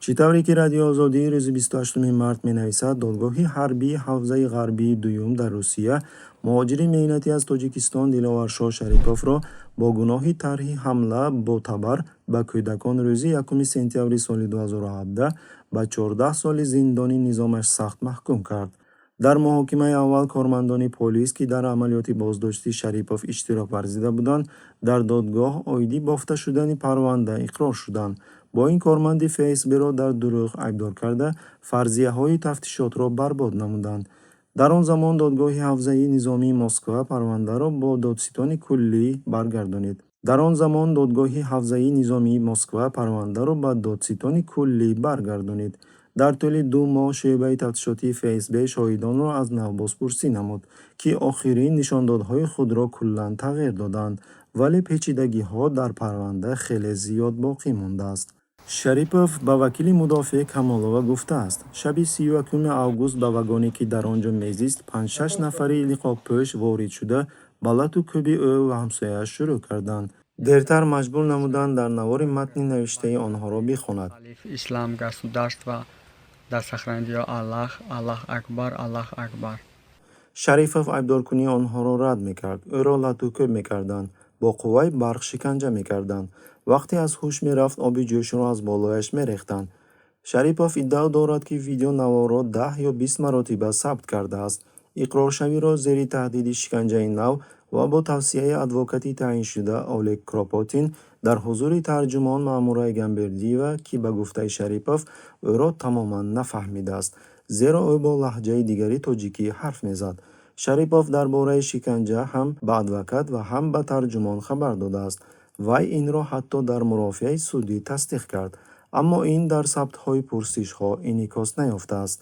Чӣ тавре ки Радиои Озодӣ рӯзи 28 март менависад, додгоҳи ҳарбии ҳавзаи ғарбии дуюм дар Русия муҳоҷири меҳнатӣ аз Тоҷикистон Диловаршоҳ Шариповро бо гуноҳи тарҳи ҳамла бо табар ба кӯдакон рӯзи 1 сентябри соли 2017 ба 14 соли зиндони низомаш сахт маҳкум кард. Дар муҳокимаи аввал кормандони полис, ки дар амалиёти боздошти Шарипов иштирок варзида буданд, дар додгоҳ оиди бофта шудани парванда иқрор шуданд. Бо ин корманди ФСБро дар дурӯғ айбдор карда, фарзияҳои тафтишотро барбод намуданд. Дар он замон додгоҳи ҳавзаи низомии Москва парвандаро бо додситони куллӣ баргардонид. Дар он замон додгоҳи ҳавзаи низомии Москва парвандаро ба додситони куллӣ баргардонид. Дар тӯли 2 моҳ шӯъбаи тафтишотии ФСБ шоҳидонро аз нав бозпурсӣ намуд, ки охирин нишондодҳои худро куллан тағйир доданд, вале печидагиҳо дар парванда хеле зиёд боқӣ мондааст. Шарипов ба вакили мудофеъ Камолова гуфтааст, шаби 31 август ба вагоне, ки дар он ҷо мезист, панҷ-шаш нафари ниқобпӯш ворид шуда, ба лату кӯби ӯ ва ҳамсояаш шурӯъ карданд. Дертар маҷбур намуданд дар навори матни навиштаи онҳоро бихонад. Ислам государство да сохранит Аллах, Аллах Акбар, Аллах Акбар. Шарифов айбдоркунии онҳоро рад мекард, ӯро лату кӯб мекарданд, бо қувваи барқ шиканҷа мекарданд. Вақте аз ҳуш мерафт, оби ҷӯшро аз болояш мерехтанд. Шарипов иддао дорад, ки видеонаворро 10 ё 20 маротиба сабт кардааст. Иқроршавиро зери таҳдиди шиканҷаи нав ва бо тавсияи адвокати таъиншуда Олег Кропотин дар ҳузури тарҷумон Маъмура Эгамбердиева, ки ба гуфтаи Шарипов ӯро тамоман нафаҳмидааст, зеро ӯ бо лаҳҷаи дигари тоҷикӣ ҳарф мезад. Шарипов дар бораи шиканҷа ҳам ба адвокат ва ҳам ба тарҷумон хабар додааст. Вай инро ҳатто дар мурофиаи судӣ тасдиқ кард, аммо ин дар сабтҳои пурсишҳо инъикос наёфтааст.